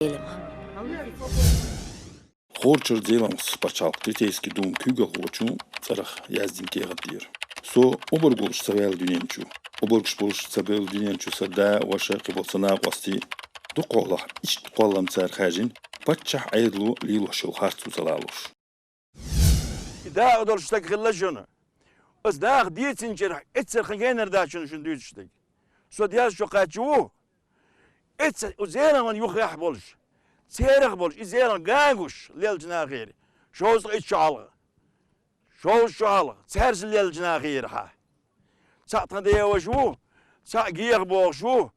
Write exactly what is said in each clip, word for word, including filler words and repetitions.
Зелимха. Хорачара Зелимхас пачхьалкхан Третейски дума куьйгалхочун цӀарах яздина кехат да ер. Со обарг волаш ца ваьлла дуьнен чу. Обаргаш болаш ца бевлла дуьнен чу са да, ваша, кхыбола са накъостий. Дукхагӏа хьолахь иштта кхоллам цара хаьржина, паччахьа Ӏедало лелош йолу харцо ца лалуш. И дакъа долуш стаг хилла шуна. Аса даха дийцинчарах эццара хан генар дац шуна дуьйцуш дерг. Со деза чу кхаьчна ву. Эццара Зелимхан юххехь болуш, церах болуш, и Зелимхан ган гуш леллачу нахера, шовзткъа итт шо хьалха. Шовзткъа шо хьалха, цаьрца леллачу нахера хьа. Цхьаъ тхан деваша ву, цхьаъ геха бохуш ву,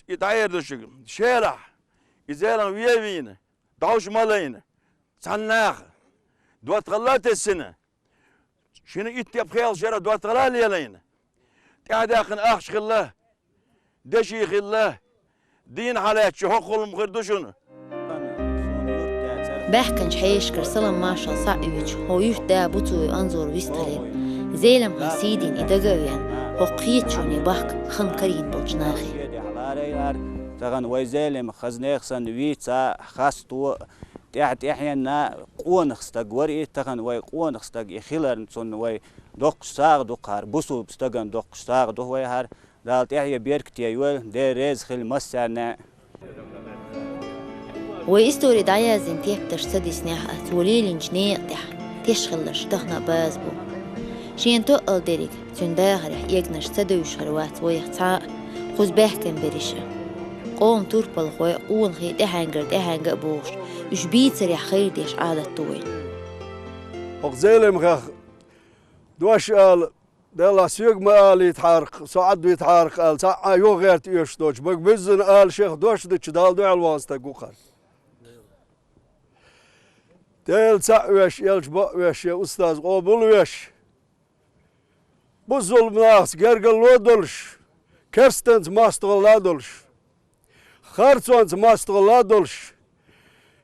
и дӀаэр ду шуьга. Шелахь, и Зелимхан вен а вийна, дӀовш ма лайна, цхьана наха доттагӀалла а тесна, шина итт тепа хелхачу шарахь доттагӀалла а лелийна, тӀаьхьадаьккхина ахча хилла, деши хилла, дийна хьалаьцча хӀокхул ма хир ду шуна. Баьхкинчу хьешашкара салам-маршалла схьа а оьцуш, хӀокху юьртан да Буцуев Анзор вистхилира. Зелимхан сий дина и дага а веана, хӀокху кхеташоне бахка хан карийна болчу нахе. Тахана вай Зелимхан хазнех санна вийца, хасто, тӀаьхь-тӀаьхьенна къонах стаг вара и, тахана вай къонах стаг и хиларна цунна вай доккхуш сагӀа ду-кх хӀара, бусулба стагана доккхуш сагӀа ду вай хӀара. Дала тӀаьхье беркате йойла, Дела реза хила массарна а. Вай истори дӀаяздина тептарш ца диснехь а, цо лелийначу некъа тӀехь теш хиларш тахана а база бу. Шена тоъал дерриг, цуьнан дахарехь эгнаш ца девзаш хир вац вайх цхьа а, кхуза баьхкина берриш а. Къоман турпалхой а, къонахий а тӀаьхьенгара тӀаьхьенга а богӀуш, уьш бийцарехь хайр деш Ӏадат ду вайн. ХӀокху Зелимхех дош ала, Делахь соьга ма алийтахьара-кх, со Ӏад витахьара-кх аьлла, цхьа а юха гӀерта оьшуш доцуш, бага буьззина ала шех дош дича, Далла дуьхьал вахана стаг ву-кх хӀара. Дела цхьаъ веш, элча бакъ веш, шен устаз къобал веш, бусулба нахаца гергарло а долуш, керстанца мостагӀалла а долуш, харцонца мостагӀалла а долуш,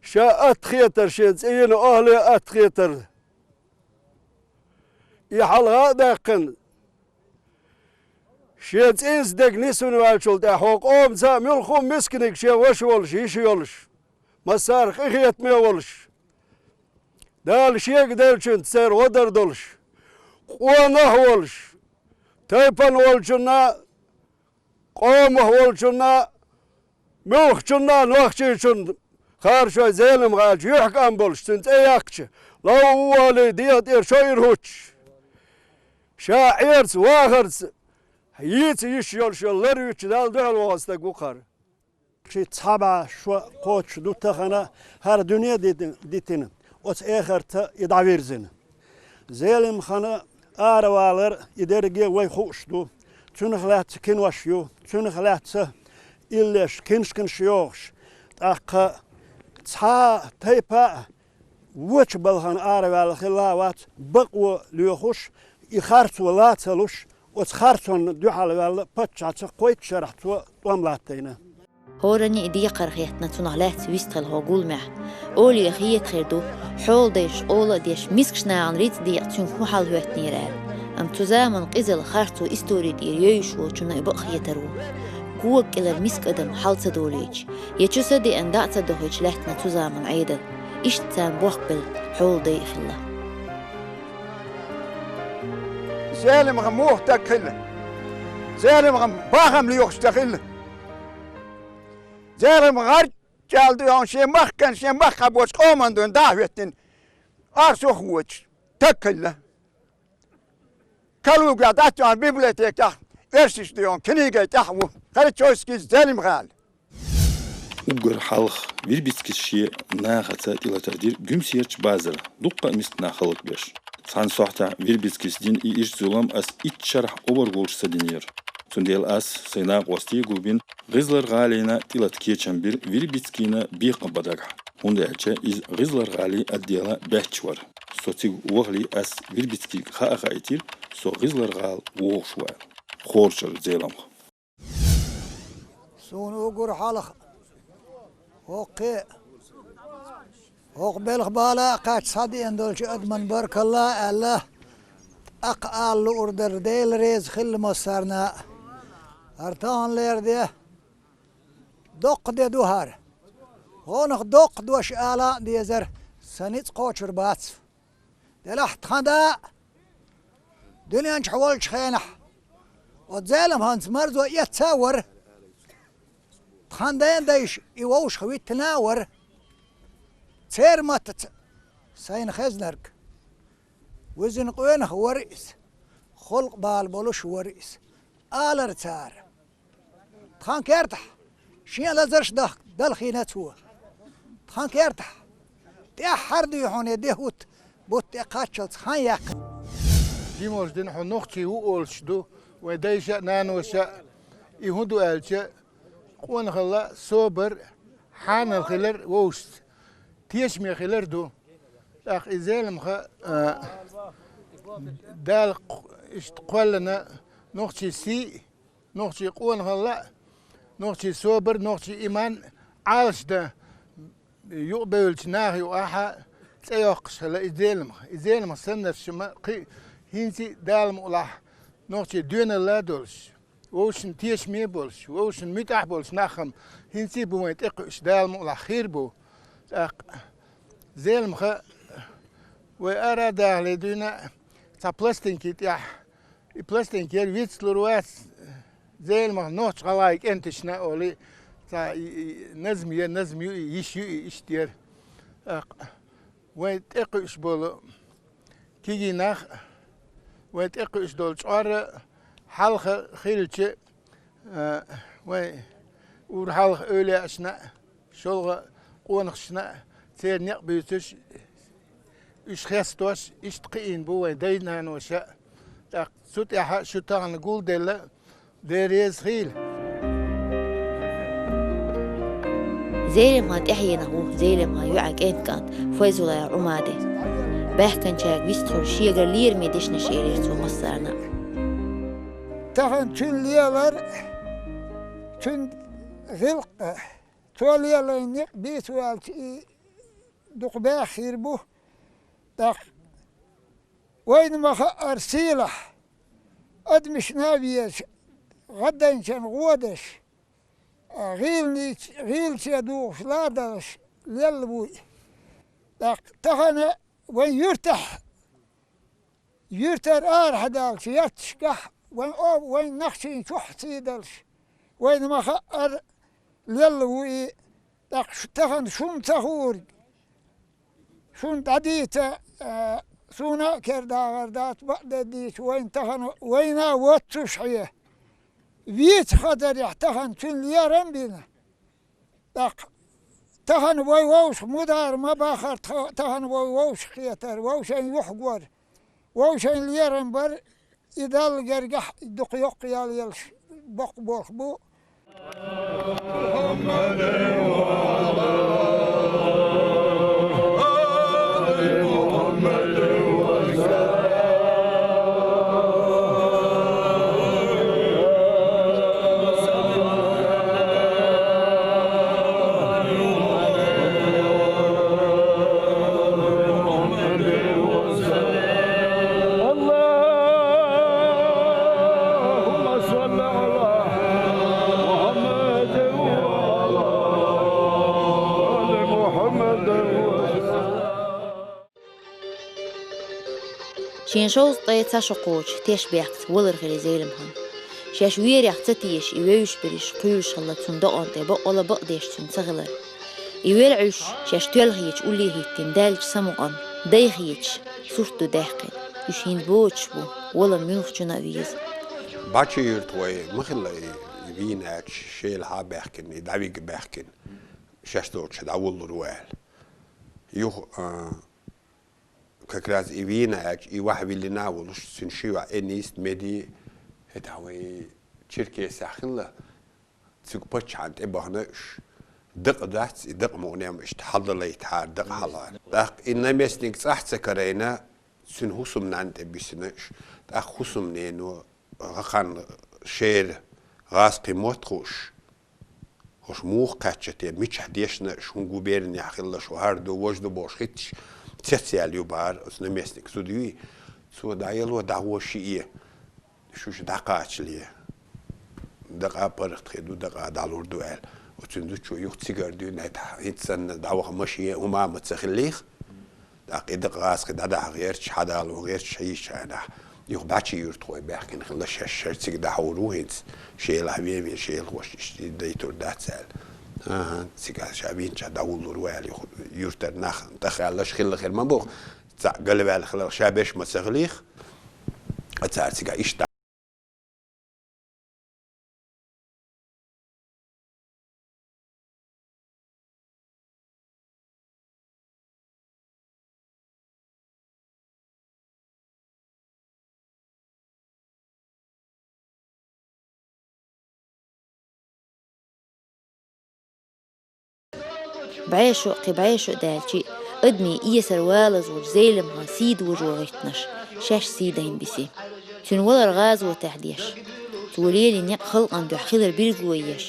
ша атта хетар, шен цӀийнан охӀле атта хетар, и хьалха а даьккхина, шен цӀийнан дегнаш нисвина ваьллачул тӀаьхьа хӀокху къомаца а муьлхха а мисканиг шен ваша волуш, йиша йолуш, массарах къинхетаме волуш, Дала шега деллачуьнца церан гӀо дар долуш, къонах а волуш, тайпана волчунна а, къомах волчунна а, муьлххачунна а, нохчичунна, хӀара шайн Зелимха аьлча, юьхькӀам болуш, цуьнан цӀе яьккхича, лов ву валий, дегӀа тӀера шо ира хӀуттуш, ша Ӏерца, вахарца йийца йиш йолуш йолу лар вуьтуш Далла дуьхьал вахана стаг ву-кх хӀара. Ши цхьа бӀе шо кхочуш ду тахана, хӀара дуьне а дитина, дитина, оцу эхарта и дӀавирзина. Зелимхана аравалар и дерриге а вай хууш ду. Цунах лаьцна кинош ю, цунах лаьцна иллеш, киншканаш йохуш. ТӀаккха цхьа а тайпа а вочу балхана араваьлла хилла а вац, бакъо лоьхуш, и харцо ла ца луш, оцу харцонна дуьхьал ваьлла паччахьца кхойтта шарахь цо тӀом латтийна. ХӀоранна а декхар хеттина цунах лаьцна вистхила хӀокху гуламехь. Оле хета хир ду, хьоладайша къола а деш, мискачу нахана рицкъ декъа цуьнга хӀун хьал хӀоьттинера аьлла. Амма цу заманан къизалла харцо истори тӀера йовзуш волчунна и бакъ хетар ву. Кога кӀелара миска адам хьал ца долийча, я чу са деана дӀа а ца дохуьйтуш лаьттина цу заманан Ӏедал. Иштта царна бохкабелла хьоладай а хилла. Зелимха муха стаг хилла? Зелимха бахам лоьхуш стаг хилла? Зелимха гӀарчӀ аьлла дуьйхьун шен махкана, шен махкахь боцу къоман дуьйна дӀа а хӀоьттина, ахча а воцуш стаг хилла? Калугехь дӀатоьхна библиотекехь оьрсашна доьхна книгай тӀехь ву Харачойский Зелимха аьлла. Уггар хьалха Вербицкис шен нахаца тӀелатар дира Гуьмсерчу базар, дуккха а миска нах хӀаллакбеш. Цхьана сохьтехь Вербицкис дина и ирча зулам ас итт шарахь овар волуш ца динера. Цундела ас, сайн накъостий а гулбина, ГӀизлар-гӀалина тӀелата кечам бира Вербицкина бекхам бан дагахь, хӀунда аьлча иза ГӀизлар-гӀалин отдела баьчча вара. Со цига вахале ас Вербицкига хаа хаийтира, со ГӀизлар-гӀала вогӀуш ву аьлла. Хорачара Зелимха. Суна уггар хьалха хӀокхе, хӀокху белхан бала а кхаьчча схьадеана долчу адаман баркалла а аьлла, тӀаккха ала луур дара, Дела реза хилла массарна а. ХӀара таханлера де, доккха де ду хӀара. Кхонах доккха дош ала а дезар, са ницкъ кхочур бац. Делахь тхан да а, дуьнен чохь волчу хенахь, оцу Зеламханца марзо эцна а вара. Тхан ден дайша и вовшах виттина а вара. Церан маттаца сайна хезнарг. Вуьззина къонах вара иза, халкъ бала болуш вара иза, алара цара. Тхан кертахь шен лазарш дахка далхийна цо. Тхан кертахь тӀаьххьара дуьйхьуне де хӀутту бутт тӀе кхаччалц хан яьккхина. Димолчу дина хьо нохчий ву олуш ду, вайн дайша а, наноша а. И хӀун ду аьлча, къонахалла, собар, хьанал хилар вовшашца, тешаме хилар ду. ТӀаккха и Зеламха, а, Дала кх-, иштта кхоьллина нохчий сий, нохчий къонахалла, нохчий собар, нохчий иман Ӏалаш дан юкъабевллачу наха юкъахь цӀе йоккхуш хилла и Зеламха. И Зеламха саннарш ма кхин а хӀинца а Дала мукъалахь нохчий доьналла а долуш, вовшашна тешаме а болуш, вовшашна муьтӀахь а болуш нах-м хӀинца а бу вайн тӀекхуьуш, Дала мукъалахь хир а бу. ТӀаккха Зеламха вай ара а дахале дуьйна цхьа пластинки тӀехь. И пластинка яра, вицлур вац, Зеламха нохч-гӀалгӀай кӀенташна олий, цхьа и, и назма я, назма ю и, йиш ю и, иштта яра. ТӀаккха вайн тӀекхуьуш болу кегий нах, вайн тӀекхуьуш долу чкъор а хьалха хилча, а, вайн ур-хьалха эвлаяашна а, шолгӀа къонахашна а, церан некъ буьйцуш, уьш хестош, иштта кхиийна бу вайн дай-наноша а. ТӀаккха цу тӀехь шу тахана гулделла, Дела реза хийла. Зеламхан тӀаьхьенах ву Зеламхан йоӀан кӀентан кӀант Файзулаев Ӏумади. Баьхкинчаьрга вистхуьлуш шегара лераме дешнаш элира цо массарна а. Тахана цуьнан лелар, цуьнан гӀиллакх, цо лелийна некъ бийца ваьлча и дукха баьхна хир бу. ТӀаккха вайна ма-хаъара сийлахь, адамашна а везаш, гӀаддайначарна гӀо деш, гӀийланича, гӀийлаче духуш ладалаш лелла вуй. ТӀаккха тахана вайн юьртахь, юьртара арахьа даьллачу ярташкахь, вайн о-, вайн нахчийн чохь цӀий далаш, вайна ма-хаъара лелла ву и, тӀаккха шу-, тахана шуна ца хуург, шуна дӀадийца, а, суна а кара дагӀар дац, бакъдерг дийца вайна тахана, вайна а воццуш хье. Вийца хазарехь тахана цуьнан лерам а бина. ТӀаккха тахана вай вовшах мудар ма бахара, тха-, тахана вай вовшах кхетар, вовшийн юхагор, вовшийн лерам бар, и Далла гергахь дукха йоккха ял елаш боккха болх бу. اللهم صل على محمد وعلى آل محمد وسلم. Шен шовзткъе цхьа шо кхочу тешнабехкаца валар хилла Зеламхан. Шаьш верехь ца теша и вевзаш берш кхуьйлуш хилла цуьнан дакъана тӀе бакъвала бакъдеш цуьнан ца хилар. И вел Ӏуьш шаьш тоьлла хеташ улле хӀиттина даьллачу самукъана дай хеташ сурт ду даьккхина. Уьш хӀинца боцуш бу, вала муьлххачунна а веза. Бачи-Юьрта вай ма хилла и, и вийна аьлча, Шелахь а баьхкина, и дӀавига баьхкина, шаьш долчу дӀавуллур ву аьлла. Юха, а, как раз и вийна аьлча, и ваьхьа виллина а волуш, цуьнан ши йоӀ Энис, Меди, хӀетахь вай Черкесехь хилла, цуьнга паччахьна тӀе бахана уьш. Дакъа дац, и дакъа мукъане-м иштта хьалдалайтахьара, дакъа хьалхара. ТӀаккха и наместник цӀахь ца карийна, цуьнан хӀусамнанна тӀе бисина уьш. ТӀаккха хӀусамнено гӀа-кхарна шера гӀазкхи мотт хууш, хӀорш муха кхаьчна те, мичахь дешна, шуна губернехь хилла, шу хӀара ду, важа ду бохуш хӀитташ, цецъяьлла ю бахара оцу наместник зуда юй. Цо дӀаяло дӀагӀо шиъ е, шу шу дӀакхачале, дакъа паргӀатхир ду, дакъа дӀалур ду аьлла. Оцун зудчо юха цигара дуьйна, хӀинца санна дӀаваха машен, хӀума ма ца хиллийх. ТӀаккха и дакъа гӀазкхи дӀадахьа гӀерташ, хьадало гӀерташ, хьийша хьанахь. Юха бӀачий юртахой баьхкина хилла, шаьш шаьш цига дӀахьур ву хӀинца. Шелахь вен вен шелахош иштта дайтур дац аьлла. АхӀа, цига ша винча дӀавуллур ву аьлла, юха юртара нах тӀахаьллаш хилла хир ма боху. ЦаӀ галваьлла хиларх ша беш ма ца хилийх. Ткъа цара цига иштта БӀешо, кхин бӀешо даьлчи, адамий эсар валазлучу Зелимхан сий дожо гӀиртинарш шаьш сий дайна биси. Цуьнан валар гӀазотехь деш, цо лелийна некъ халкъана дуьхьа хилар билгало еш,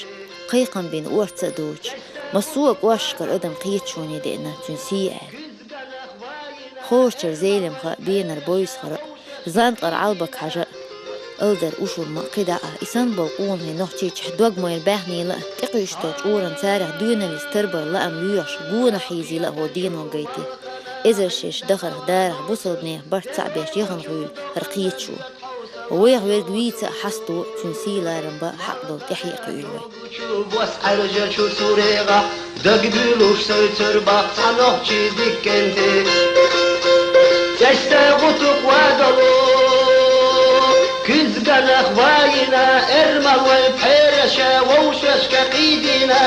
кхайкхам бина орца а доцуш, массо а кӀошташкара адам кхеташоне деана цуьнан сий аьлла. Хорачара Зелимха а, Бенара Бойсхара а, ЗанкъарӀа Ӏалбак-Хьажа а, Алдар Ушурма а, кхидӀа а, и санна болу къонахий нохчийчохь дог майра баьхнийла а, тӀекхуьуш долчу чкъуран царах доьналлица тарбар лаам лоьхуш, гонах хьийзийла а хӀокху денал гайти. Эзар шераш дахарх дарах бусалба нехан барт цхьаъ беш яхана хуьйла хӀара кхеташо. Вайх верг вийца а, хьасто а, цуьнан сий-ларам бан хьакъ долу тӀаьхье а кхуьуьйту вай. Бос Ӏаьржачу сурегӀахь дагабуьйлуш сойцур баккха цхьа нохчий диккенти. ЦӀестта гӀутук вадало, куьзганах вайина, эрмал вай пхьераша вовшашка кхийдина,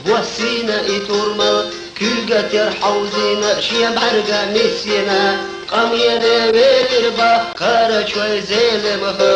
воссийна и турмал, куьйгатер хьовзийна, шен бӀаьрга ниссийна, къамеле велира баккха кхарачу вай Зелимха.